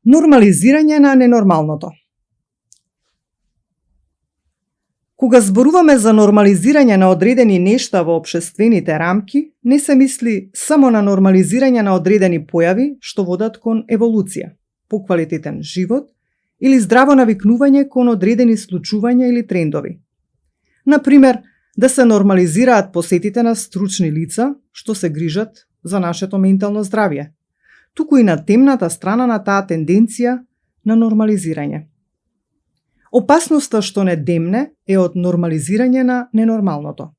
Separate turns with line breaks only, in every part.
Нормализирање на ненормалното. Кога зборуваме за нормализирање на одредени нешта во општествените рамки, не се мисли само на нормализирање на одредени појави што водат кон еволуција, поквалитетен живот или здраво навикнување кон одредени случувања или трендови. Например, да се нормализираат посетите на стручни лица што се грижат за нашето ментално здравје, туку и на темната страна на таа тенденција на нормализирање. Опасноста што не демне е од нормализирање на ненормалното.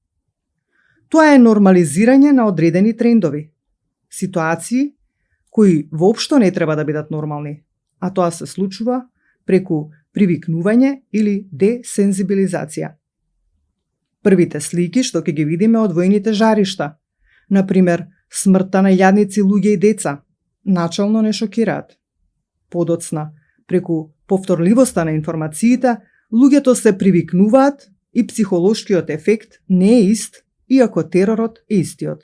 Тоа е нормализирање на одредени трендови, ситуации кои воопшто не треба да бидат нормални, а тоа се случува преку привикнување или десензибилизација. Првите слики што ќе ги видиме од војните жаришта, например, смртта на илјадници луѓе и деца, начално не шокираат. Подоцна, преку повторливоста на информациите, луѓето се привикнуваат и психолошкиот ефект не е ист, иако теророт е истиот.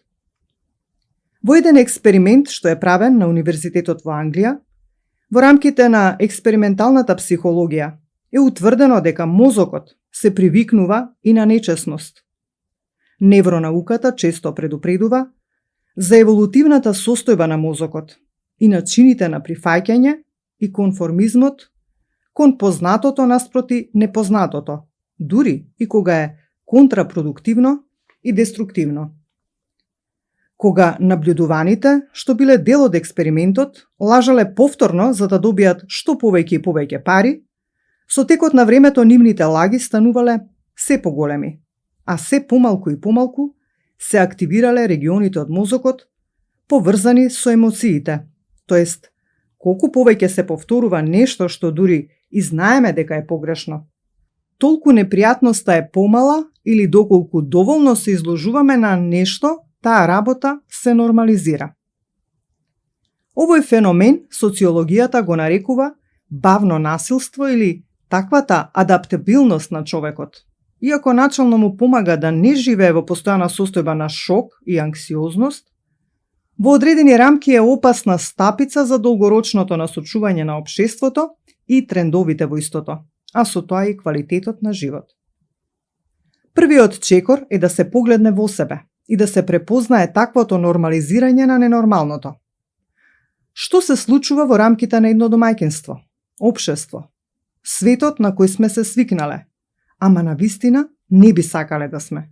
Во еден експеримент што е правен на Универзитетот во Англија, во рамките на експерименталната психологија е утврдено дека мозокот се привикнува и на нечесност. Невронауката често предупредува за еволутивната состојба на мозокот и начините на прифаќање и конформизмот кон познатото наспроти непознатото, дури и кога е контрапродуктивно и деструктивно. Кога наблюдуваните, што биле дел од експериментот, лажале повторно за да добијат што повеќе и повеќе пари, со текот на времето нивните лаги станувале се поголеми, а се помалку и помалку се активирале регионите од мозокот поврзани со емоциите, тоест колку повеќе се повторува нешто што дури и знаеме дека е погрешно, толку непријатноста е помала или доколку доволно се изложуваме на нешто, таа работа се нормализира. Овој феномен социологијата го нарекува бавно насилство или таквата адаптабилност на човекот, иако начално му помага да не живее во постојана состојба на шок и анксиозност, во одредени рамки е опасна стапица за долгорочното насочување на општеството и трендовите во истото, а со тоа и квалитетот на живот. Првиот чекор е да се погледне во себе и да се препознае таквото нормализирање на ненормалното. Што се случува во рамките на едно домаќинство, општество, светот на кој сме се свикнале, ама на вистина не би сакале да сме.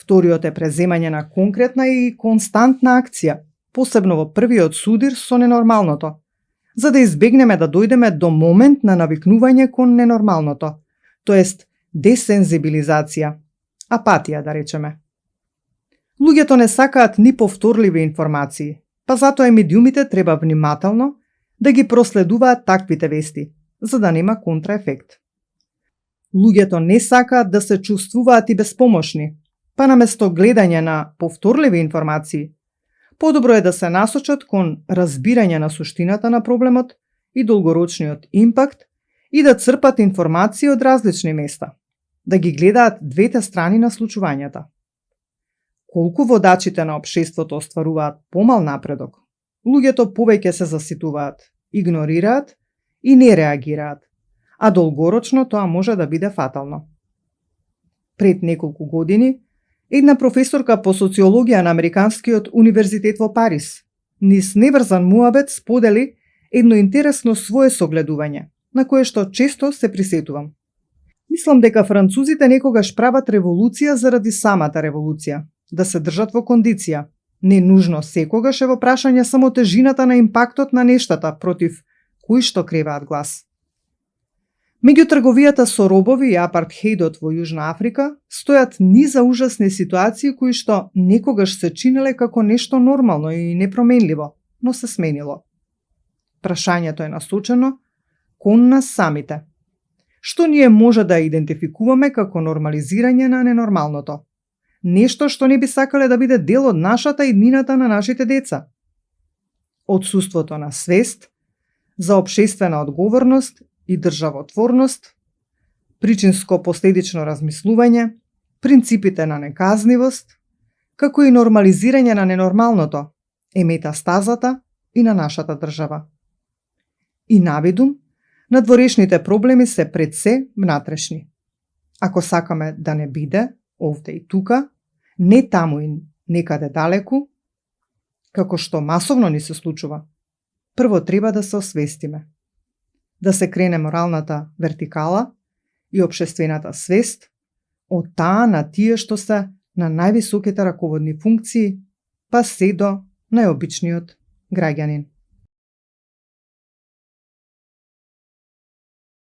Вториот е преземање на конкретна и константна акција, посебно во првиот судир со ненормалното, за да избегнеме да дојдеме до момент на навикнување кон ненормалното, тоест десензибилизација, апатија да речеме. Луѓето не сакаат ни повторливи информации, па затоа и медиумите треба внимателно да ги проследуваат таквите вести, за да нема контраефект. Луѓето не сакаат да се чувствуваат и безпомошни, па наместо гледање на повторливи информации, подобро е да се насочат кон разбирање на суштината на проблемот и долгорочниот импакт и да црпат информации од различни места, да ги гледаат двете страни на случувањата. Колку водачите на општеството остваруваат помал напредок, луѓето повеќе се заситуваат, игнорираат и не реагираат, а долгорочно тоа може да биде фатално. Пред неколку години, една професорка по социологија на Американскиот универзитет во Париз, низ неврзан муабет сподели едно интересно свое согледување, на кое што често се присетувам. Мислам дека французите некогаш прават револуција заради самата револуција, да се држат во кондиција. Не нужно секогаш е во прашање само тежината на импактот на нештата против кои што креваат глас. Меѓу трговијата со робови и апартхеидот во Јужна Африка стојат низа ужасни ситуации кои што некогаш се чинеле како нешто нормално и непроменливо, но се сменило. Прашањето е насочено кон нас самите. Што ние може да идентификуваме како нормализирање на ненормалното? Нешто што не би сакале да биде дел од нашата иднината на нашите деца. Отсуството на свест за општествена одговорност и државотворност, причинско-последично размислување, принципите на неказнивост, како и нормализирање на ненормалното, е метастазата и на нашата држава. И наведум, надворешните проблеми се пред се внатрешни. Ако сакаме да не биде, овде и тука, не таму и некаде далеку, како што масовно ни се случува, прво треба да се освестиме. Да се крене моралната вертикала и општествената свест од таа на тие што се на највисоките раководни функции, па се до најобичниот граѓанин.